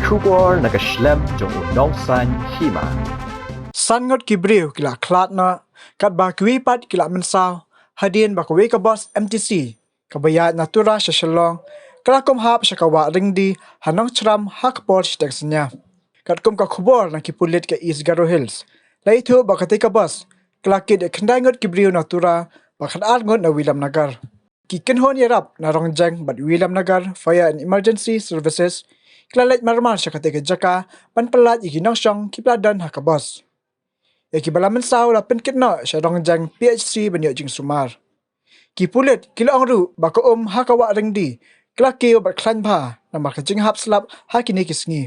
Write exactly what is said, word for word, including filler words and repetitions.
Khubor na ka shlem jong u nongsan hima. San ngut ki briew ki la khlad noh, katba kiwei pat ki la mynsaw hadien ba kawei ka bus M T C kaba ïaid na Tura sha Shillong ka la kum hap sha ka wah Ryngdi ha Nongchram ha ka por shiteng synñia. Katkum ka khubor na ki pulit ka East Garo Hills, la ïathuh ba katei ka bus ka la kit ïa khyndai ngut ki briew na Tura bad khatar ngut na Williamnagar. Ki kynhun ïarap na Rongjeng bad Williamnagar Fire and Emergency Services ki la leit marmar sha katei ka jaka ban pyllait ïa ki nongshong kiba la don ha ka bus. Ïa kiba la mynsaw la pynkit noh sha Rongjeng P H C ban ïoh jingsumar. Ki pulit ki la ong ruh ba ka um ha ka wah Ryngdi ka la kiew bad khlaiñ bha namar ka jinghap slap ha kine ki sngi.